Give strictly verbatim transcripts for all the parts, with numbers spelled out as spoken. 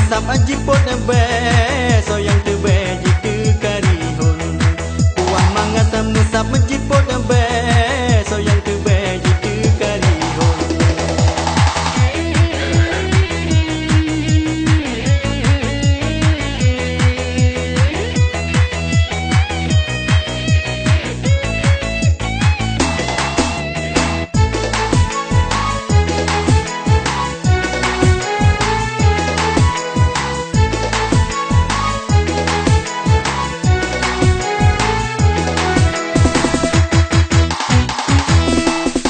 Sab jipot bée, soe nyang teubée jiteuka rihon. Kuah mangat meusab jipot bée, soe nyang teubée jiteuka rihon.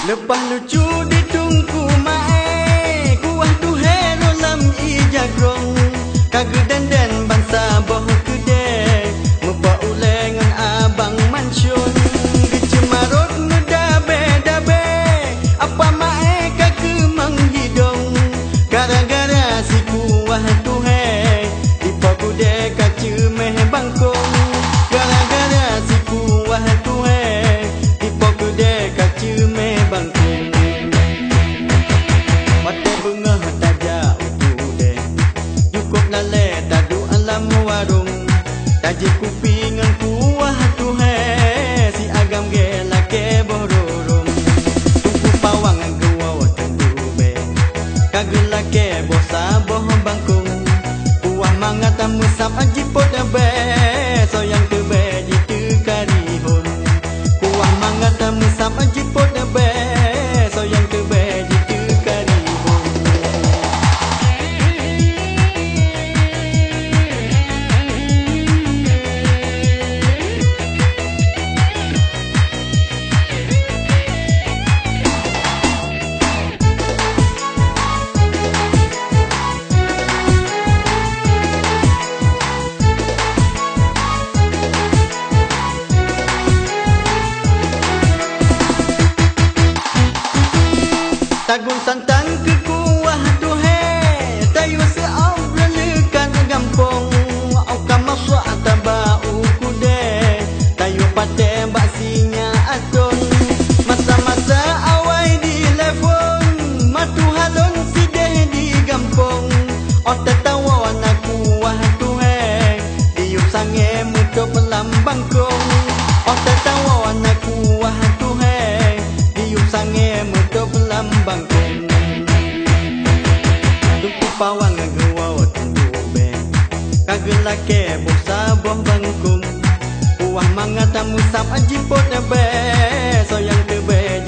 Leupah lucu di Teungku Mae, kuah tuhée rôh lam ija grong, ka geudenden bansaboh keudée, meupok ulée ngon abang mansion, geuceumarot meudabée-dabée, apa Mae ka keumang hidong, gara-gara sikuah tuhée, di po keudée ka ceumeh bangkong, gara-gara sikuah tuhée, di po keudée ka ceumeh bangkong. Watée beungoh tajak u keudée, jukôb lalée taduek lam warong, tajép kupi ngon kuah tuhée, si agam geulakée boh rurung. Teungku Pawang geuwoe teungku bée, ka geulakée boh saboh bangkong. Kuah mangat meusab jipot bée, soe nyang teubée jiteuka rihon. Kuah mangat meusab jipot bée, soe nyang teubée jiteuka rihon. Tagun santang keu kuah tuhée, tayue seu'ob leukat gampông, 'oh ka masak taba u keudée, tayue patéh bak sinyak atôn. Masa-masa awai di lefon, matuha lôn sideh di gampông, 'oh tatawoe na kuah tuhée, diyueb sangée meutôb lam bangkông. 'Oh tatawoe na kuah tuhée, diyueb sangée meutôb lam bangkông. Teungku Pawang geuwoe teungku bée, ka geulakée boh saboh bangkông. Kuah mangat meusab jipot bée, soe nyang teubée